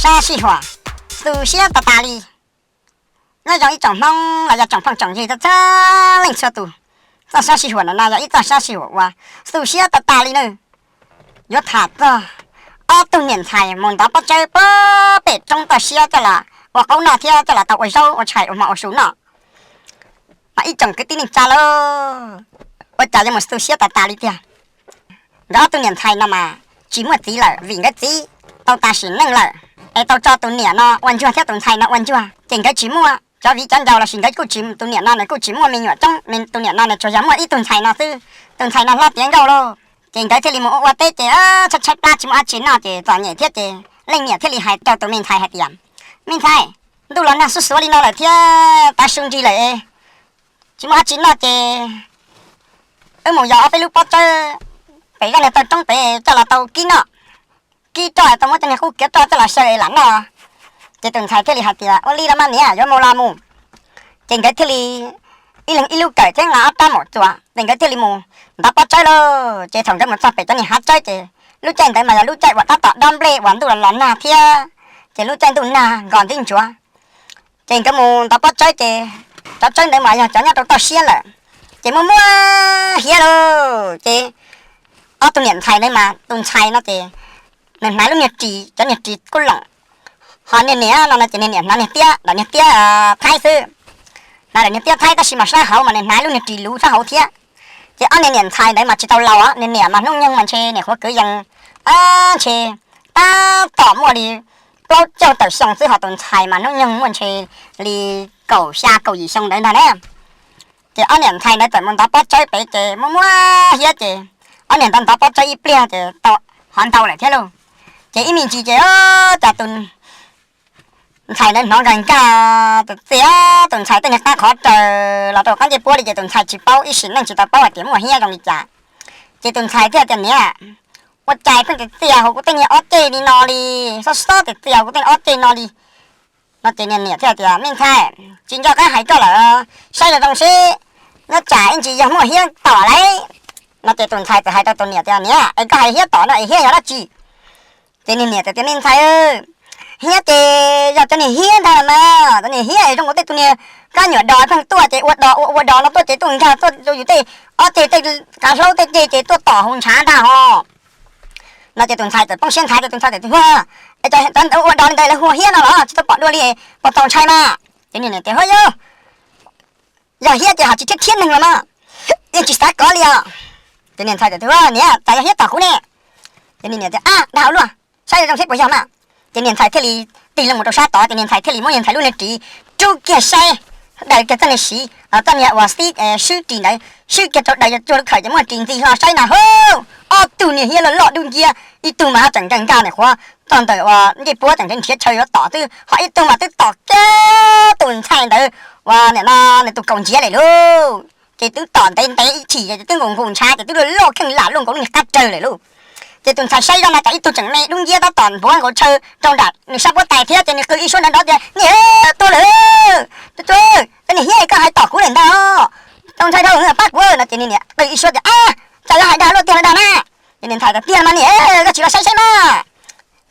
Sab sij huam tu siab tas tas li. Nyob zoo ib tsoom Hmoob los yog tsoom phooj tsoom ywg txhua leej txhua tus, txoj sab sij huam no yog ib txoj sab sij huam uas tu siab tas tas li nawb. Yuav tham txog ob tug niam ntxhais mus ntov pob tsawb pem roob toj siab coj los ua qaub noj thiab coj los tau ua zaub ua tshais ua hmo ua su noj. Mas ib tsoom kwv tij neej tsa lauj, ua cas yuav mus tu siab tas tas li tiag. Nkawd ob tug niam ntxhais no mas tsis muaj txiv lawm vim nkawd txiv tau tas sim neej lawm es tau tso tus niam no ua ntsuag thiab tus ntxhais no ua ntsuag ces nkawd tsis muaj cov viv cov ncaus lossis nkawd kuj tsis, tus niam no nws kuj tsis muaj me nyuam coob, tus niam no nws tsuas yog muaj ib tug ntxhais no xwb. Tus ntxhais no hlob tiav nkauj lauj, ces nkawd thiaj li mus ua ua teb ces tshaib tshaib plab tsis muaj dab tsi noj ces txom nyem thiab ces leej niam thiaj li hais rau tus me ntxhais hais tias, Me ntxhais, ntuj los nag xuj xuav li no lawm thiab tav su nrig lawm, tsis muaj dab tsi noj ces wb mus yos ob peb lub pob tsawb pem zaj niag taw roob pem coj los tau kib noj, kib roj tau muab cov niag qub kiav roj coj los xyaw es lam noj. Ces tus ntxhais thiaj li hais tias, Ua li los mas niam, yuav mus los mus. Ces nkawd thiaj li ib leeg ib lub kawm thiab nqa ob rab maum txuas ces nkawd thiaj li mus ntov pob tsawb lauj. Ces thaum nkawd mus txog pem cov niag hav tsawb ces lub caij ntawd mas yog lub caij uas tab tom dob nplej uas ntuj los los nag thiab, ces lub caij ntuj nag nkos ntib ntsuav. Ces nkawd mus ntov pob tsawb ces cov tsawb ntawd mas yog cov nyob rau toj siab lawm, ces muaj muaj hiav lauj. Ces ob tug niam ntxhais ntawd mas tus ntxhais no ces nws hnav lub niag ris, cov niag ris kuj loom, ho niag niam no no ces niag niam hnav niag tiab, daim niag tiab thaib xwb. Hnav daim niag tiab thaib tab sis mas sab hauv mas nws hnav lub niag ris luv sab hauv thiab. Ces ob niag niam ntxhais ntawd mas tsis tau laus, niag niam mas hnub nyoog mas ntshe niam qhuav kwv yees, ntshe tab tom muaj li plaub caug tawm xyoo xwb, ho tus ntxhais mas hnub nyoog muaj ntshe li kaum xya kaum yim xyoo ntawd ntag na. Ces ob niam ntxhais ntawd txawm mus ntov pob tsawb pem ces muaj muaj hiav ces ob niag ntawd ntov pob tsawb ib pliag ces tau hov ntau lawm thiab lauj. Ces ib me ntsis ces cas tus ntxhais ntawd hnov nkag nkag tus txiaj, tus ntxhais tej niag qab qhov raws los rau qab ncej puab li ces tus ntxhais tsis paub, ib sim neej tsis tau paub hais tias muaj hiav zoo li cas. Ces tus ntxhais thiaj tias, Niam, ua cas pheej tus txiaj hauv kuv tej niag ob ceg li no li, xob xob tus txiaj hauv kuv tej ob ceg no li? No ces niag niam thiaj tias, Me ntxhais, tsis nco qab hais koj lawm, saib zoo zoo seb, nyob tsam ib ntsis yog muaj hiav tom lauj. No ces tus ntxhais txawm hais rau tus niam tias, Niam, es koj hais hiav tom no es hiav yog dab tsi? Ces niag niam txawm tias, Me ntxhais, hiav ces yog cov niag hiav ntag mas, cov niag hiav zoo ua tej tus niag kab nyuam dos pheej tuaj ces ua dos ua ua dos no tuaj ces tuaj nkag tuaj rau yus tej ob ceg tej qav hlaub tej ceg ces tuaj tom hauv ntshav ntag hos. No ces tus ntxhais txawm poob siab nthav ces tus ntxhais txawm tias, Ua, es cov ntawd ua dos li ntawd lawv hu hiav no los tsis tau pom dua li, puas txaus ntshai mas? Ces niag niam tias, Huab yug, yog hiav ces ho tsis thiab thiab neeg los mas, yeej tsis xav kov li os. Ces niag ntxhais tias, Niam, cas yog hiav tom kuv ne? Ces niag niam tias, Ab, dag ua luaj, saib zoo seb puas yog mas. Ces niag ntxhais thiaj li tig loo mus rau sab tod ces niag ntxhais thiaj li muab niag ntxhais lub niag ris rub kiag saib, daws kiag txoj niag siv, txoj niag uas xib swb ris ntawd swb kiag rau daws cuag lub khawm ces muaj ris ntxig hlo saib na hub, ob tug niag hiav loj loj dub nciab, ib tug mas haj tseem nkag nkag nim qhuav txog ntawm uas ncej puab tseem nrhiav chaw yuav tom xwb, ho ib tug mas twb tom kiag tus ntxhais ntawd uas nim no nws tus kaus ntsiav lawm lauj. Ces twb tom ntev ntev ib chim ces twb nkaus nkaus ntshav ces twb loj loj kheej lam luaj nkaus lub niag qab rawg lawm lauj. Ces tus ntxhais saib zoj na cas ib tug tseem me dub nciab tab tom npuav nkaus chaw rau nram nws sab puab tais thiab ces nws qw ib suab nrov nrov tias, Niam, tuag lawm, tuag, cov niag hiav koj hais tom kuv lawm ntag, txaus ntshai dhau pab kuv. No ces niag niam qw ib suab tias, Ab, cas yog hais dag luaj tiag los dag na? Ces niag ntxhais tias, Tiag mas niam, koj tsis los saib saib mas.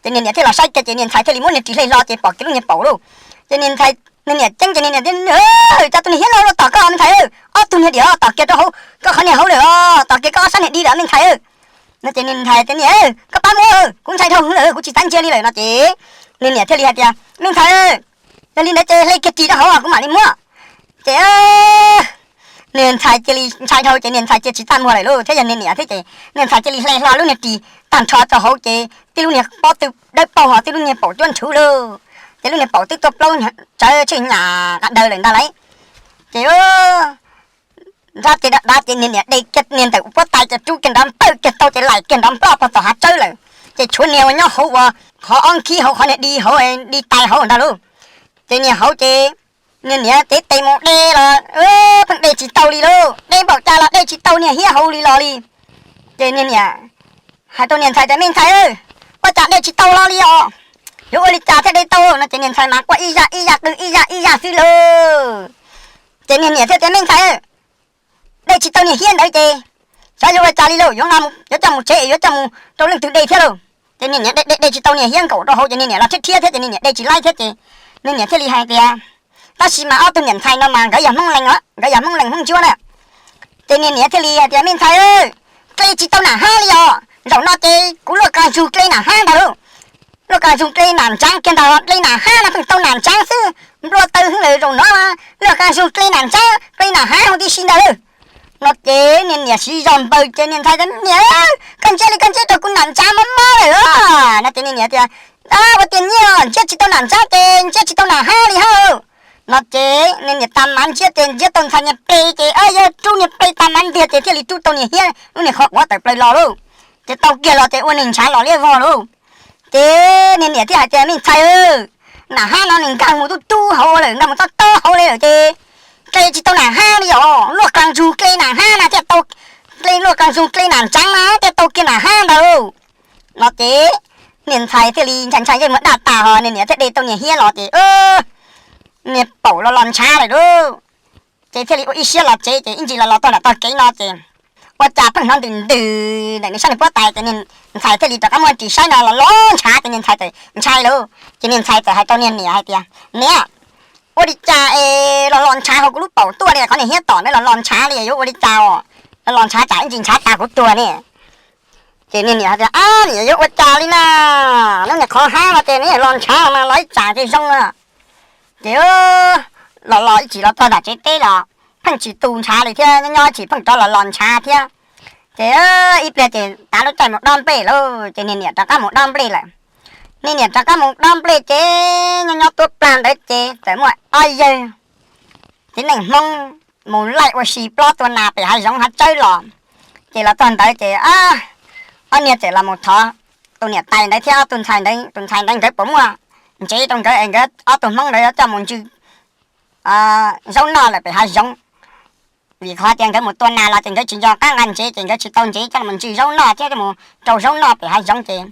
Ces niag niam thiaj los saib kiag ces niag ntxhais thiaj li muab niag ris hle hlo ces pom kiag lub niag paum lauj. Ces niag ntxhais, niag niam ceeb ces niag niam tias, Cas tus niag hiav no los tom koj me ntxhais, ob tug niag diam tom kiag rau hauv koj qhov niag hauv lawm os, tom kiag koj ob sab niag di lawm me ntxhais. No ces niag ntxhais tias, Niam, koj pab mus, kuv ntshai dhau lawm, kuv tsis xav ntsia li lawm. No ces niag niam thiaj li hais tias, Me ntxhais, yog li ntawd ces hle kiag ris rau hauv kuv mam li muab. Ces niag ntxhais cia li ntshai dhau ces niag ntxhais cia tsis txaj muag lawm lauj, thiab yog niag niam thiab ces niag ntxhais cia li hle hlo lub niag ris tag nrho rau hauv ces tib lub niag pob tw dawb paug ho tib lub niag paum cuab ntshuv lauj. Ces lub niag paum twb tuaj plaub tsawv tshwj nyam qa daws lawm ntag lauj. Ces nrab ces dav dav ces niag niam de kiag niag ntawm puab tais ces rub kiag nrov nplawj kiag tau ces laim kiag nrov nploj puag tom hav tsawb lawm. Ces tshuav niag uas nyob hauv uas qhov ob nkhib hauv qhov niag di hauv, di tais hauv ntag lauj. Ces niag hauv ces niag niam cev tes mus de los pheej de tsis tau li lauj, de npaum cas los de tsis tau niag hiav hauv li los li. Ces niag niam hais rau niag ntxhais tias, Me ntxhais, ua cas de tsis tau los li os? Yuav ua li cas thiaj de tau? No ces niag ntxhais mas quaj ib zaj ib zaj qw ib zaj ib zaj xwb lauj. Ces niag niam thiaj tias, Me ntxhais, de tsis tau niag hiav ntawd ces xyov yuav ua cas li lauj, yuav nqa, yuav coj mus tsev es yuav coj mus rau leej twg de thiab lauj? Ces niag niam de de de tsis tau niag hiab nkaum rau hauv ces niag niam los thiab thiab thiab ces niag niam de tsis laib thiab ces niag niam thiaj li hais tias, tab sis mas ob tug niam ntxhais no mas nkawd yog Hmoob Lees os, nkawd yog Hmoob Lees Hmoob Ntsuab na. Ces niag niam thiaj li hais tias, me ntxhais, dle tsis tau nam hab li os, zaum no ces kuv luaj qas zug dle nam hab ntag lauj. Luaj qas zug dle nam ntsav kiag ntag, dle nam hab no pheej tau nam ntsav xwb, nplua taw heev lawm, zaum no luaj qas zug dle nam ntsav dle nam hab huv tib si ntag lauj. No ces niag niam siv zog npaws ces niag ntxhais tias, niam, koj ntsia li koj ntsia rau kuv nam ntsav mob mob lawm os. No ces niag niam tias, ua tiag nyiaj ntsia tsis tau nam ntsav ces ntsia tsis tau nam hab li hab. No ces niag niam tas mav ntsia ces ntsia tau ntxhais niag ple ces yawg rub niag ple tas mav ntiag ces thiaj li rub tau niag hiab lub niag qhov quav tawm plaws los lauj. Ces tau kiag los ces ua neeg ntshav los liab vog lauj. Ces niag niam thiaj hais tias, me ntxhais, nam hab no nws nkag mus tub tub hauv lawm, nkag mus tob tob hauv li lawm ces dle tsis tau nam hab li os, luaj qas zug dle nam hab na thiaj tau, dle luaj qas zug dle nam ntsav na thiaj tau kiag nam hab ntag lauj. No ces niag ntxhais thiaj li ntshai ntshai yeej muag daj tas ho niag niam thiaj de tau niag hiab los ces niag paum los los ntshav lawm lauj. Ces thiaj li ua ib siab los tsev ces ib ntsis los los txog nram tog kev no ces ua cas pheej hnov ntws ntws ntawm nws sab niag puab tais ces niag ntxhais thiaj li rov qab muab ris saib no los los ntshav ces niag ntxhais txawm ntshai lauj. Ces niag ntxhais txawm hais rau niag niam hais tias, niam, ua li cas es los los ntshav hauv kuv lub paum tuaj li, qhov niag hiab tom ntawd los los ntshav li, yuav ua li cas os? Los los ntshav tsam ib ntsis ntshav tas kuv tuag ne. Ces niag niam hais tias, ab, niam yuav ua cas li na, lub niag qhov hab no ces nws los ntshav los mas los ib tsam ces zoo na. Ces los los ib tsam los txog nram tsev teb los pheej tsis tu ntshav li thiab, nyob nyob ib tsam pheej rov los los ntshav thiab. Ces ib pliag ces tav lub caij mus dob nplej lauj, ces niag niam rov qab mus dob nplej lawm. Niag niam rov qab mus dob nplej ces nyob nyob tuaj plag ntawd ces txawm muaj ob yawg txiv neej Hmoob mus laij ua si plob tua nas pem hav zoov hav tsawb los. Ces los txog ntawd ces ob niag txawm los mus thov tus niam tais ntawd thiab ob tug ntxhais ntawd, tus ntxhais ntawd nkawd puas muaj ntsev rau nkawd es nkawd ob tug Hmoob ntawd coj mus ntsw zaub noj lawm pem hav zoov. Vim qhov tias nkawd mus tua nas los ces nkawd tsis nco qab nqa ntsev ces nkawd tsis tau ntsev coj mus ntsw zaub noj thiab coj mus rau zaub noj pem hav zoov ces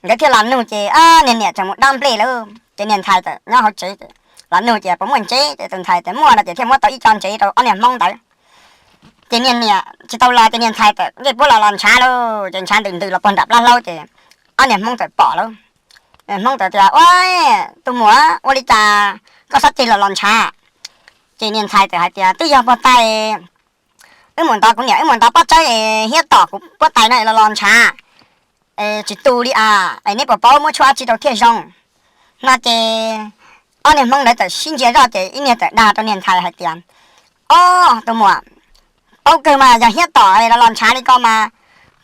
nkawd thiaj los nug ces niag niam txawm mus dob nplej lawm ces niag ntxhais txawm nyob hauv tsev ces los nug ces puas muaj ntsev ces tus ntxhais tias muaj no ces thiaj muab tau ib co ntsev rau ob niag Hmoob ntawd. Ces niag niam tsis tau los ces niag ntxhais txawm ncej puab los los ntshav lauj, ces ntshav ntws ntws los puag nram plab hlaub ces ob niag Hmoob txawm pom lauj. Niag Hmoob txawm tias, ua, tus muam, ua li cas koj sab ceg los los ntshav? Ces niag ntxhais txawm hais tias, twb yog puag ta wb mus ntov kuv niam, wb mus ntov pob tsawb es hiab tom kuv puab tais no es los los ntshav, tsis tu li a, es neb puas paub muab tshuaj dab tsi rau thiaj zoo? No ces ob niag Hmoob ntawd txawm sib ntsia zoj ces ib niag txawm dag rau niag ntxhais hais tias, ob, tus muam, paub kawg mas, yog hiab tom los los ntshav li ko mas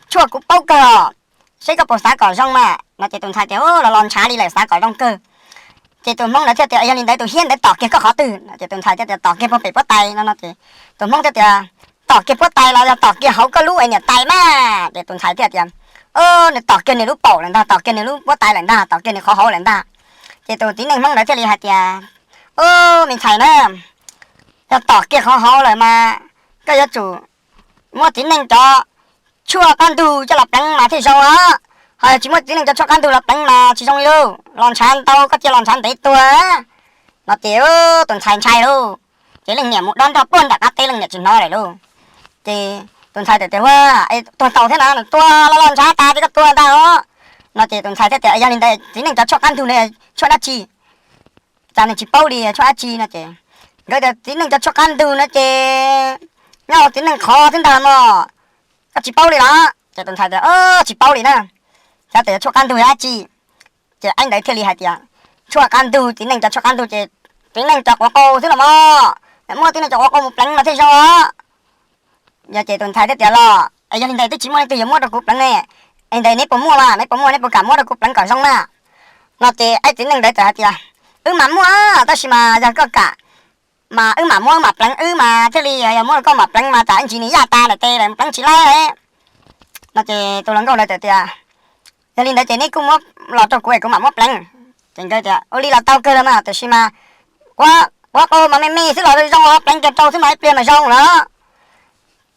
tshuaj kuv paub kawg os, seb koj puas xav kom zoo mas. No ces tus ntxhais tias, los los ntshav li lawm xav kom zoo kawg. Ces tus Hmoob ntawd thiaj tias, yog li ntawd tus hiab ntawd tom kiag koj qhov twg? No ces tus ntxhais thiaj tias, tom kiag puag pem puab tais no no ces tus Hmoob thiaj tias, tom kiag puab tais los yog tom kiag hauv koj lub es niam tais mas? Ces tus ntxhais thiaj tias, nws tom kiag nws lub paum lawm ntag, tom kiag nws lub puab tais lawm ntag, tom kiag nws qhov hauv lawm ntag. Ces tus txiv neej Hmoob ntawd thiaj li hais tias, me ntxhais na, yog tom kiag qhov hauv lawm mas koj yuav tsum muab txiv neej cov tshuaj qab ntug coj los pleev mas thiaj zoo os. Ho yog tsis muab txiv neej cov tshuaj qab ntug los pleev mas tsis zoo li lauj, los ntshav ntau koj cia los ntshav ntev tuag. No ces tus ntxhais ntshai lauj, ces leej niam mus dob nroj puag nram qab teb leej niam tsis hnov lawm lauj. Ces tus ntxhais txawm tias, ua, tuag tau thiab na, nws tua los los ntshav tas ces koj tuag ntag os. No ces tus ntxhais thiaj tias, yog li ntawd txiv neej cov tshuaj qab ntug no tshuaj dab tsi? Cas nws tsis paub li tshuaj dab tsi no ces nkawd tias, txiv neej cov tshuaj qab ntug no ces nyob hauv txiv neej qhov xwb ntag mog, koj tsis paub li los? Ces tus ntxhais tias, tsis paub li na, xav tias yog tshuaj qab ntug dab tsi. Ces ib ntawd thiaj li hais tias, tshuaj qab ntug, txiv neej cov tshuaj qab ntug ces txiv neej cov quav qau xwb los mog, muab txiv neej cov quav qau mus pleev mas thiaj zoo os. Yog ces tus ntxhais thiaj tias, los es yog li ntawd twb tsis muaj leej twg yuav muab rau kuv pleev ne, es ntawd neb puas muaj mas, neb puas muaj neb puas kam muab rau kuv pleev kom zoo na? No ces ib txiv neej ntawd txawm hais tias, wb mas muaj, tab sis mas yog koj kam mas wb mam muab wb mam pleev wb mas thiaj li, yog muab rau koj mam pleev mas tsam ib ntsis nws yaj tas lawm tes lawm pleev tsis laib. No ces tus hluas nkauj ntawd txawm tias, yog li ntawd ces neb kuj muab los rau kuv es kuv mam muab pleev. Ces nkawd tias, ua li los tau kawg los mas, tiam sis mas quav qau mas me me xwb los zoo os, pleev kiag rau xwb mas ib pliag mas zoo lawm.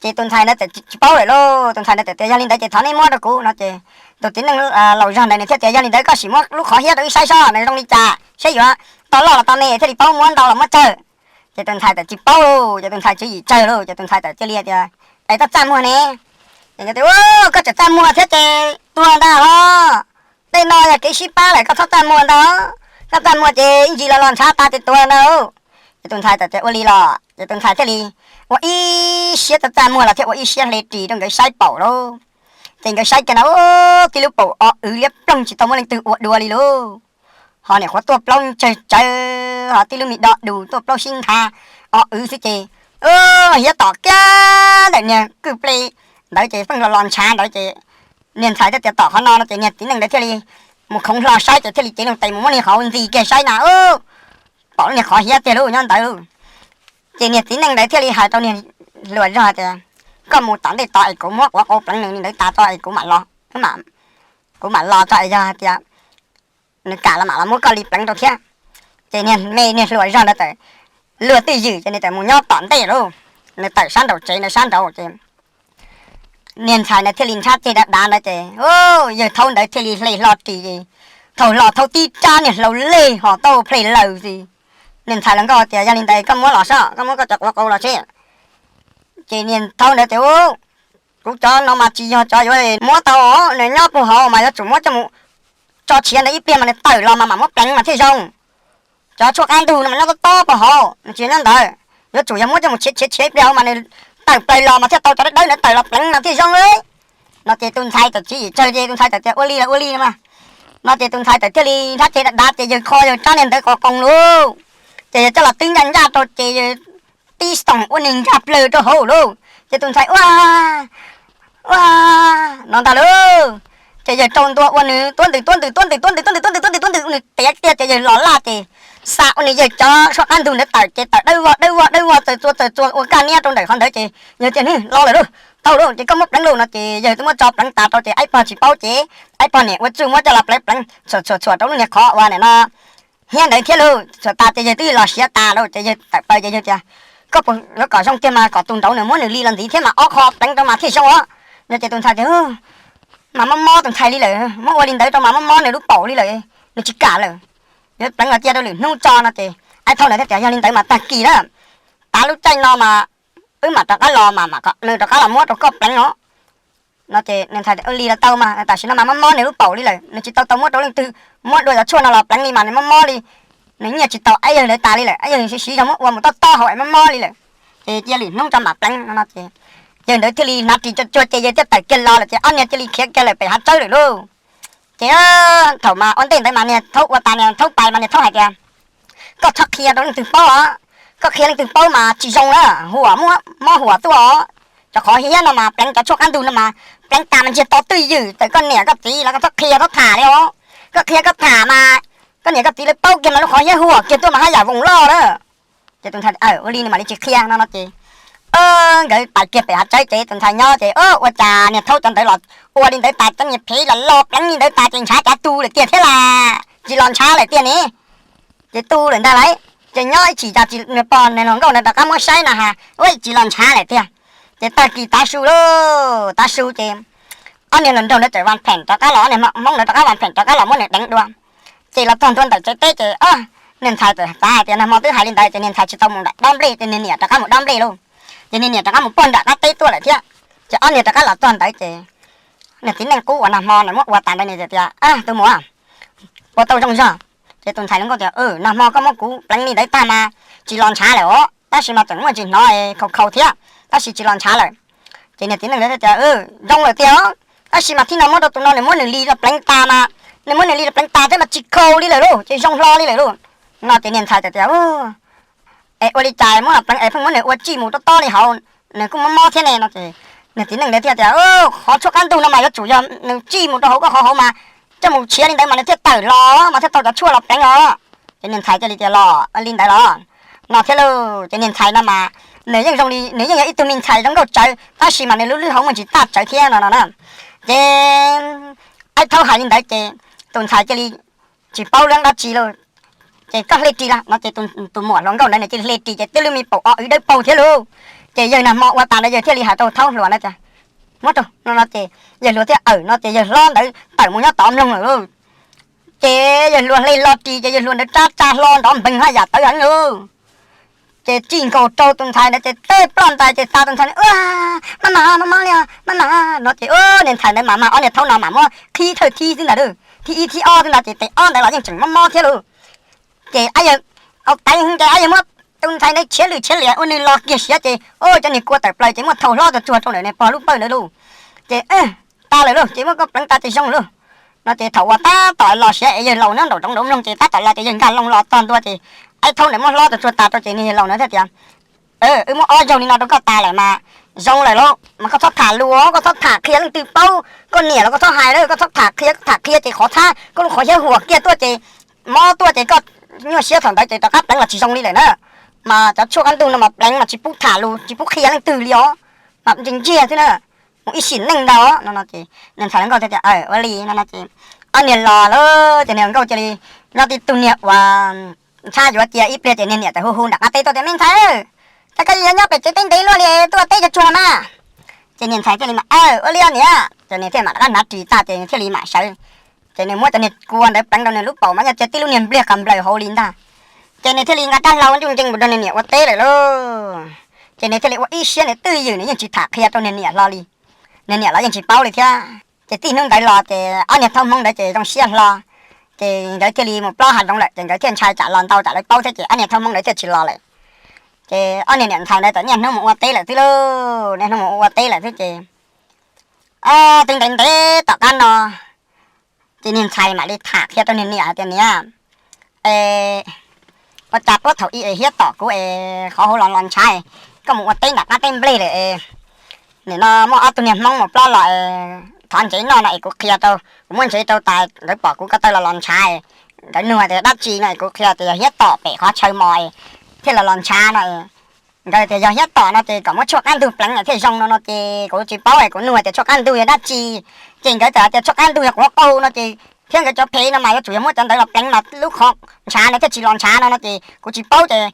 Ces tus ntxhais ntawd txawm tsis paub lawm lauj, tus ntxhais ntawd txawm tias, yog li ntawd ces thov neb muab rau kuv no ces tus txiv neej laus zog ntawd nws thiaj tias, yog li ntawd koj sim muab lub qhov hiab rau wb saib sob nws zoo li cas, saib yuav tau loj los tau me thiaj li paub muab ntau los muab tsawg. Ces tus ntxhais txawm tsis paub lauj, ces tus ntxhais tswv yim tsawg lauj, ces tus ntxhais txawm cia li tias, es koj txaj muag ne? Ces nkawd tias, koj tseem txaj muag thiab ces tuag ntag hos. tag kev sib pab lawm, koj txhob txaj muag ntag. Koj txaj muag ces ib ntsis los los ntshav tas ces tuag ntag. Ces tus ntxhais txawm tias ua li los, ces tus ntxhais thiaj li ua ib siab txaj txaj muag los thiaj ua ib siab hle ris rau nkawd saib paum lauj. Ces nkawd saib kiag na, tib lub paum o wv liab ploog tsis tau muaj leej twg ua dua li lauj. Ho niam qhuav tuaj plaub tsawg tsawv, ho tib lub me do dus tuaj plaub sib nthav o wv xwb ces hiav tom kiag ntawm niag kwj ple ntawd ces pheej los los ntshav ntawd ces niag ntxhais thiaj tias tom qhov no no ces niag txiv neej ntawd thiaj li mus khoov hlo saib ces thiaj li cev loo tes mus muab niag qhov ntxis kiag saib na, pom lub niag qhov hiav tiag lauj nyob ntawd lauj. Ces niag txiv neej ntawd thiaj li hais rau niag hluas zog tias, koj mus tom ntej tod es kuv muab quav qau pleev nws li ntawd tas tso es kuv mam los, kuv mam los tso es yog hais tias nws kam los mam los muab koj li pleev rau thiab. Ces niag me niag hluas zog ntawd txawm luag twj ywm ces nws txawm mus nyob tom ntej lauj, nws tawm sab nraum tsev ntawd sab nraud ces niag ntxhais ntawd thiaj li nrhab ceg dav dav ntawd ces yawg thaub ntawd thiaj li hle hlo ris ces thaum hlo thaub tib rab niag hlau lej ho tau plhe laws xwb. Niag ntxhais los nkauj tias, yog li ntawd koj muab los soj, koj muab koj cov quav qau los seb. Ces niag thaub ntawd tias, kuv cov no mas tsis yog cov yuav muab tau, nws nyob puag hauv mas yuav tsum muab coj mus tso tshiav ntawd ib pliag mas nws tawm los mas mam muab pleev mas thiaj zoo. Cov tshuaj qab ntug no mas nyob tob tob puag hauv, nws tsis yog nyob ntawd. Yuav tsum yog muab coj mus tshiav tshiav tshiav ib pliag hauv mas nws tawm plaws los mas thiaj tau cov dawb dawb ntawd tawm los pleev mas thiaj zoo li. No ces tus ntxhais txawm tswv yim tsawg ces tus ntxhais txawm tias ua li los ua li no mas. No ces tus ntxhais txawm thiaj li nrhab ceg dav dav ces yawg kho yawg rab niag ntawd qos qoos lauj. Ces yawg coj los twb ncaj ncaj rau ces yawg tib xoom ua niag nkag plawg rau hauv lauj. Ces tus ntxhais ua ua no ntag lauj. Ces yawg rau ntua ua nws tuab ntws tuab ntws tuab ntws tuab ntws tuab ntws tuab ntws tuab ntws tuab ntws tuab ntws ua nws tiav tiag ces yawg los laj ces xa ua nws yawg cov tshuaj qab ntug ntawd tawm ces tawm dawb vog dawb vog dawb vog txawm txua txawm txua ua kaj niab rau ntawm qhov ntawd ces yawg tias, los lawm lauj, tau lauj, ces koj muab pleev lauj no ces yawg twb muab tso pleev tas rau ces aib pog tsis paub ces aib pog niam ua txuj muab coj los pleev pleev txhuam txhuam txhuam rau lub niag qhov uas nim no hiab ntawd thiab lauj. Txhuam tas ces yawg twb los siav tas lauj ces yawg tawm plaws ces yawg tias, koj puas yuav kom zoo tiag mas kom tus nraud nws muab nws li los ntxiv thiab mas ob qho pleev rau mas thiaj zoo os. No ces tus ntxhais tias, mas mob mob tus ntxhais li lawm, muab ua li ntawd rau mas mob mob nws lub paum li lawm, nws tsis kam lawm, yuav pleev los cia rau lwm hnub tso no ces aib thaub ntawd thiaj tias, yog li ntawd mas tag kis na, tav lub caij no mas wb mam rov qab los mas mam kom nws rov qab los muab rau koj pleev os. No ces niag ntxhais tias, ua li los tau mas, tam sim no mas mob mob nws lub paum li lawm, nws tsis tau tau muab rau leej twg muab dua cov tshuaj no los pleev li mas nws mob mob li, nws nyiaj tsis tau aib yawg ntawd tas li lawm, aib yawg siv siv zog muab ua mus tob tob hauv es mob mob li lawm, ces cia lwm hnub tso mam pleev no no ces yawg ntawd thiaj li hnav ris tsuag tsuag ces yawg thiaj tawm kiag los lawm ces ob niag cia li khiav kiag lawm pem hav tsawb lawm lauj. Ces thaum mas ua ntej ntawd mas niag thaub ua tas niag thaub pais mas niag thaub hais tias, koj txhob qhia rau leej twg paub os, koj qhia leej twg paub mas tsis zoo na, huam muab mob huam tuaj os. Cov qhov hiab no mas pleev cov tshuaj qab ntug no mas pleev tas mas ntsiag to twj ywm, txawm koj niam koj txiv los koj txhob qhia txhob tham li os. Koj qhia koj tham mas koj niam koj txiv lawv paub kiag mas lub qhov hiab huam kiag tuaj mas haj yam voos loj lawm. Ces tus ntxhais, ua li no mam li tsis qhia no no ces nkawd pais kiag pem hav tsawb ces tus ntxhais nyob ces ua cas niag thaub cov ntawd los ua li ntawd tas, cov niag phem los los pleev li ntawd tas ces ntshav cav tu lawm tiag thiab las, tsis los ntshav lawm tiag ne. Ces tu lawm ntag lauj. Ces nyob ib chim cas niag pog niag hluas nkauj ntawd rov qab muab saib no ha, ua tsis los ntshav lawm tiag. Ces tag kis tav su lauj, tav su ces ob niag hluas nraug ntawd txawm vas pheem rov qab los, ob niag hmoob ntawd rov qab vas pheem rov qab los muab nws deev dua. Ces los txog ntua ntawm tsev teb ces niag ntxhais txawm xav hais tias nag hmo twb hais li ntawd ces niag ntxhais tsis tau mus nram dob nplej ces niag niam rov qab mus dob nplej lauj. Ces niag niam rov qab mus puag nram qab teb tuaj lawm thiab. Ces ob niag rov qab los txog ntawd ces niag txiv neej qub uas nag hmo nws muab ua tas ntawd nws tias, tus muam, ua tau zoo zog. Ces tus ntxhais hluas nkauj tias, nag hmo koj muab kuv pleev li ntawd tag mas tsis los ntshav lawm os, tab sis mas tseem muaj ntsis hnov khaus khaus thiab, tab sis tsis los ntshav lawm. Ces niag txiv neej ntawd tias, zoo lawm tiag os, tab sis mas thib no muab rau tus no nws muab nws li los pleev tas mas, nws muab nws li los pleev tas thiab mas tsis khaus li lawm lauj, ces zoo hlo li lawm lauj. No ces niag ntxhais tias, es ua li cas muab los pleev es pheej muab nws ua tsij mus tob tob li hauv, nws kuj mob mob thiab ne no ces niag txiv neej ntawd thiaj tias, qhov tshuaj qab ntug no mas yuav tsum yog nws tsij mus rau hauv koj qhov hauv mas coj mus tshiav li ntawd mas nws thiaj tawm los mas thiaj tau cov tshuaj los pleev os. Ces niag ntxhais thiaj li tias, los li ntawd los no thiab lauj. Ces niag ntxhais no mas nws yeej zoo li nws yeej yog ib tug me ntxhais zoo nkauj tsawv tab sis mas nws lub lub hauv muaj ntsis tag tsawv thiab no no na. Ces aib thaub hais li ntawd ces tus ntxhais cia li tsis paub lab dab tsi lauj. Ces koj hle ris los no ces tus muam hluas nkauj ntawd nws cia li hle ris ces twb lub me paum o wv dawb paug thiab lauj. Ces yawg nag hmo ua tas ntawd yawg thiaj li hais rau thaub hluas ntawd tias, muab rau no no ces yawg hluas thiaj awm no ces yawg hlob ntawd tawm mus nyob tod mloog lawm lauj. Ces yawg hluas hle hlo ris ces yawg hluas ntawd rab tsa hlo nrov npeeg haj yam tawv heev lauj. Ces tsis nkaus rau tus ntxhais ntawd ces teb ploj ntais ces xa tus ntxhais, Ua, maj mam, mob mob li, maj mam, no ces niag ntxhais ntawd mam mag ob niag thaub no mam muab qhib thawj thib xwb ntag, thib ib thib ob xwb ntag ces tes ob ntawd los yeej tseem mob mob thiab lauj. Ces ab yawg, au, tais ces ab yawg muab tus ntxhais ntawd tshiav lwm tshiav liam ua nws los kiag siav ces, o, cov niag kua tawm plaws ces muab thau hlob tsuag tsuag rau ntawm niag pog lub pawj ntawd lauj. Ces tas lawm lauj, ces muab koj pleev tas ces zoo lauj. No ces thaum uas tab tom los siav es yawg laus nyob nraum zoov nraud mloog ces tab tom los ces yawg nkag loo los txog ntua ces ab thaub ntawd muab hlob tsuag tsuag tas rau ces niag yawg laus ntawd thiaj tias, Wb muab ob zaug li no rau koj tas lawm mas zoo lawm lauj, mas koj txhob tham lus, koj txhob tham qhia leej twg paub, koj niam los koj txhob hais lawm, koj txhob tham qhia, koj tham qhia ces qhov txhab koj lub qhov xyab huam kiag tuaj ces mob tuaj ces koj nyuaj siab thaum ntawd ces rov qab pleev los tsis zoo li lawm na. Mas cov tshuaj qab ntug no mas pleev mas tsis pub tham lus tsis pub qhia leej twg li os, mas ntse ntsiag xwb na, mus ib sim neej ntag no no ces niag ntxhais hluas nkauj thiaj tias, Ua li no no ces ob niag los lawm ces niag hluas nkauj cia li nyob tib tug niag uas ntshab yuav cia ib pliag ces niag niam txawm hu hu nram qab teb tuaj tias, Me ntxhais, cas koj yuav nyob pem tsev teb ntev luaj li, tuaj ua teb tsuag tsuag mas. Ces niag ntxhais thiaj li mam, Ua li os niam. Ces nws thiaj mam rov qab hnav ris tag ces nws thiaj li mam sawv. Ces nws muab cov niag kua ntawd pleev rau nws lub paum mas nyob cia tib lub niag npliag qas nplaws hauv li ntag. Ces nws thiaj li nqa rab hlau ntuj ncees mus rau niag niam ua teb lawm lauj. Ces nws thiaj li ua ib siab nws twj ywm nws yeej tsis tham qhia rau niag niam hlo li. Niag niam los yeej tsis paub li thiab. Ces txij hnub ntawd los ces ob niag thaub Hmoob ntawd ces zoo siab hlo. Ces nkawd thiaj li mus plob hav zoov lawm ces nkawd thiaj ntshai tsam los ntau tsam lawv paub thiab ces ob niag thaub Hmoob ntawd thiaj tsis los lawm. Ces ob niag niam ntxhais ntawd txawm niaj hnub mus ua teb lawm xwb lauj, niaj hnub mus ua teb lawm xwb ces twb ntev ntev tom qab no ces niag ntxhais mam li tham qhia rau niag niam hais tias, Niam, ua cas puag thaum ub es hiab tom kuv es qhov hauv los los ntshav, koj mus ua teb nram qab teb nplej lawm es nim no muaj ob tug niag Hmoob mus plob los es thov ntsev noj no es kuv qhia rau, kuv muab ntsev rau tas nkawd pom kuv ko taw los los ntshav, nkawd nug tias dab tsi no es kuv qhia tias yog hiab tom pem qhov chaw mos thiaj los los ntshav no. Nkawd tias yog hiab tom no ces kom muab tshuaj qab ntug pleev thiaj zoo no no ces kuv tsis paub es kuv nug tias tshuaj qab ntug yog dab tsi, ces nkawd txawm hais tias tshuaj qab ntug yog quav qau no ces thiab nkawd cov phem no mas yuav tsum yog muab cov ntawd los pleev mas lub qhov ntshav ntawd thiaj tsis los ntshav no no ces kuv tsis paub ces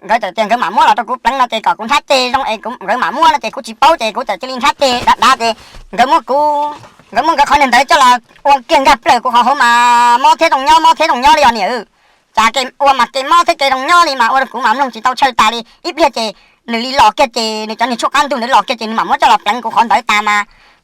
nkawd txawm tias nkawd mam muab los rau kuv pleev no ces kom kuv nrhab ceg zoo es nkawd mam muab no ces kuv tsis paub ces kuv txawm cia li nrhab ceg dav dav ces nkawd muab kuv, nkawd muab nkawd qhov niag ntawd coj los ua kiag nkag plaws kuv qhov hauv mas mob thiab zoo nyob, mob thiab zoo nyob li os niam. Cas kev ua mas kev mob thiab kev zoo nyob li mas ua rau kuv mas mloog tsis tau chaw tas li. Ib pliag ces nws li los kiag ces nws cov niag tshuaj qab ntug ntawd los kiag ces nws mam muab coj los pleev kuv qhov ntawd tas mas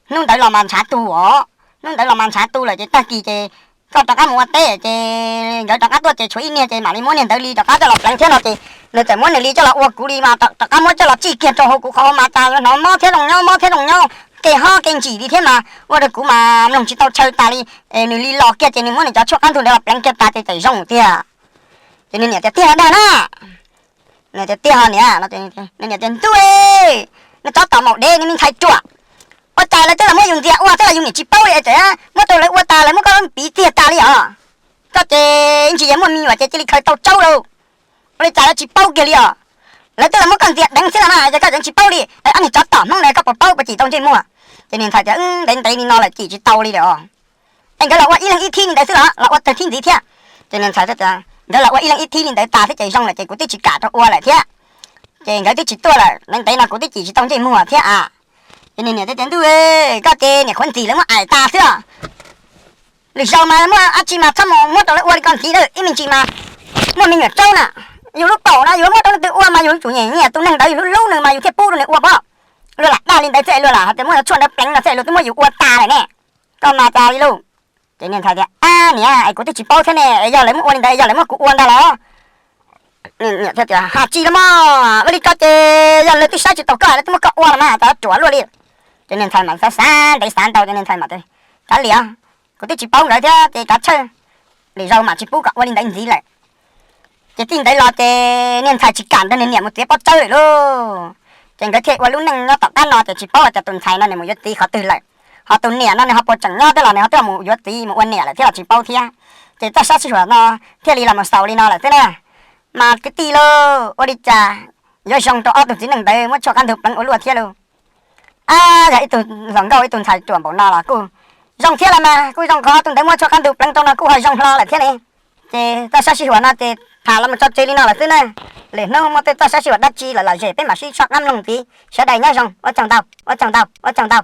hnub ntawd los mas ntshav tu os. Hnub ntawd los mas ntshav tu lawm ces tag kis ces koj rov qab mus ua teb ces nkawd rov qab tuaj ces tshuav ib niag ces mam li muab niag ntawd li rov qab coj los pleev thiab no ces nws txawm muab nws li coj los ua kuv li mas rov qab muab coj los tsij kiag rau hauv kuv qhov hauv mas cas hnov mob thiab zoo nyob, mob thiab zoo nyob, kev hob kev ntsim li thiab mas ua rau kuv mas mloog tsis tau chaw tas li. Nws li los kiag ces nws muab nws cov tshuaj qab ntug ntawd los pleev kiag tas ces txawm zoo tiag. Ces nws niam tias, Tiag los dag na? Nws tias, Tiag os niam. Nws niam tias, Ntuj, nws tsov tom maum dev, nws me ntxhais ruam, ua cas lawv twb los muab yus ntxias ua thiab los yus niam tsis paub li es txawm muab rau lawv ua tas lawv muab koj piv tiag tas li os. Koj ces ntsis yog muaj me nyuam ces cia li khaws tau tsaub lauj. Ua li cas lawv tsis paub kiag li os? Lawv twb los muab koj ntxias deev xwb los mas yog koj tseem tsis paub li. Ob niag tsov tom Hmoob na, koj puas paub puas cim tau ntsej muag? Ces niag ntxhais tias, Ntev ntev li no lawm cim tsis tau li lawm os. Es nkawd los ua ib leeg ib thib li ntawd xwb los los ua tawg thib ntxiv thiab? Ces niag ntxhais tias, Nkawd los ua ib leeg ib thib li ntawd tas xwb ces zoo lawm ces kuv twb tsis kam rau ua lawm thiab. Ces nkawd twb tsis tuaj lawm, ntev ntev no kuv twb cim tsis tau ntsej muag thiab a. Ces niag niam tias, Ntuj, koj ces niam qhuav ntxim lawv muab aim tas xwb. Lwm zaus mas muaj dab tsi mas txhob mus muab rau lawv ua li ko ntxiv lawm, ib me ntsis mas muaj me nyuam tsaub na, yus lub paum no yus muab rau leej twg ua mas yus yuav tsum nyiam nyiam tus neeg ntawd, yus hlub hlub nws mas yus thiaj pub rau nws ua pob. Luag lam dag li ntawd xwb es luag lam hais tias muab cov tshuaj ntawd pleev no xwb es luag twb muab yus ua tas lawm ne. Koj mas cas li lauj? Ces niag ntxhais tias, Ab niam, es kuv twb tsis paub thiab ne, es yog lawv muab ua li ntawd es yog lawv muab kuv ua ntag los? Niam thiaj tias, Hais tsis los mas, ua li ko ces yog lawv twb saib tsis taus koj lawv twb muab koj ua los mas cas ruam luaj li. Ces niag ntxhais mas xav xav ntev xav ntau ces niag ntxhais mas tias, Kav liam, kuv twb tsis paub nkawd thiab ces kav tsij, lwm zaus mam tsis pub kom ua li ntawd ntxiv lawm. Ces txij ntawd los ces niag ntxhais tsis kam nrog niag niam mus txiav pob tsawb lawm lauj. Ces nkawd thiaj ua lub neej nyob tom qab no ces tsis paub hais tias tus ntxhais no nws mus yuav txiv qhov twg lawm, ho tus niam no nws ho puas tseem nyob thiab los nws ho twb mus yuav txiv mus ua niam lawm thiab los tsis paub thiab. Ces txoj sab sij huam no thiaj li los mus xaus li no lawm xwb na. Mas kwv tij lauj, ua li cas yuav zoo rau ob tug txiv neej ntawd muab tshuaj qab ntug pleev ua luaj thiab lauj? Ab, yog ib tug hluas nkauj ib tug ntxhais ruam npaum no los kuj zoo thiab los mas, kuj zoo qhov tus ntawd muab tshuaj qab ntug pleev rau no kuj ho zoo hlo lawm thiab ne. Ces txoj sab sij huam no ces tham los mus tso tseg li no lawm xwb na. Lwm hnub muaj tej txoj sab sij huam dab tsi lawm los zem peb mam sib soj qab mloog ntxiv. Sawv daws nyob zoo, ua tsaug ntau, ua tsaug ntau, ua tsaug ntau.